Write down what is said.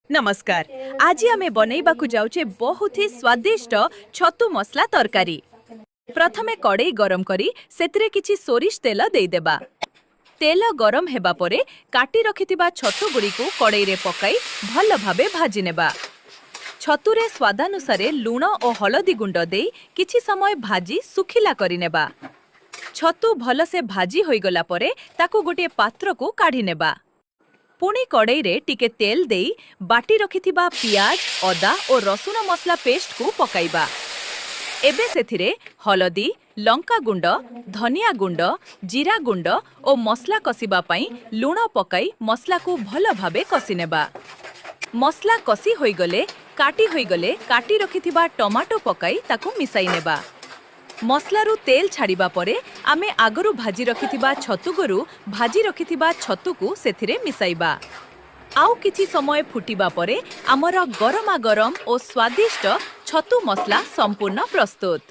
ନମସ୍କାର। ଆଜି ଆମେ ବନେଇବାକୁ ଯାଉଛେ ବହୁତ ହି ସ୍ୱାଦିଷ୍ଟ ଛତୁ ମସଲା ତରକାରୀ। ପ୍ରଥମେ କଡ଼େଇ ଗରମ କରି ସେଥିରେ କିଛି ସୋରିଷ ତେଲ ଦେଇଦେବା। ତେଲ ଗରମ ହେବା ପରେ କାଟି ରଖିଥିବା ଛତୁ ଗୁଡ଼ିକୁ କଡ଼େଇରେ ପକାଇ ଭଲ ଭାବେ ଭାଜି ନେବା। ଛତୁରେ ସ୍ୱାଦାନୁସାରେ ଲୁଣ ଓ ହଳଦୀ ଗୁଣ୍ଡ ଦେଇ କିଛି ସମୟ ଭାଜି ଶୁଖିଲା କରିନେବା। ଛତୁ ଭଲସେ ଭାଜି ହୋଇଗଲା ପରେ ତାକୁ ଗୋଟିଏ ପାତ୍ରକୁ କାଢ଼ି ନେବା। ପୁଣି କଡ଼େଇରେ ଟିକେ ତେଲ ଦେଇ ବାଟି ରଖିଥିବା ପିଆଜ, ଅଦା ଓ ରସୁଣ ମସଲା ପେଷ୍ଟକୁ ପକାଇବା। ଏବେ ସେଥିରେ ହଳଦୀ, ଲଙ୍କା ଗୁଣ୍ଡ, ଧନିଆ ଗୁଣ୍ଡ, ଜିରା ଗୁଣ୍ଡ ଓ ମସଲା କଷିବା ପାଇଁ ଲୁଣ ପକାଇ ମସଲାକୁ ଭଲ ଭାବେ କଷି ନେବା। ମସଲା କଷି ହୋଇଗଲେ କାଟି ରଖିଥିବା ଟମାଟୋ ପକାଇ ତାକୁ ମିଶାଇ ନେବା। ମସଲାରୁ ତେଲ ଛାଡ଼ିବା ପରେ ଆମେ ଆଗରୁ ଭାଜି ରଖିଥିବା ଛତୁକୁ ସେଥିରେ ମିଶାଇବା। ଆଉ କିଛି ସମୟ ଫୁଟିବା ପରେ ଆମର ଗରମା ଗରମ ଓ ସ୍ୱାଦିଷ୍ଟ ଛତୁ ମସଲା ସମ୍ପୂର୍ଣ୍ଣ ପ୍ରସ୍ତୁତ।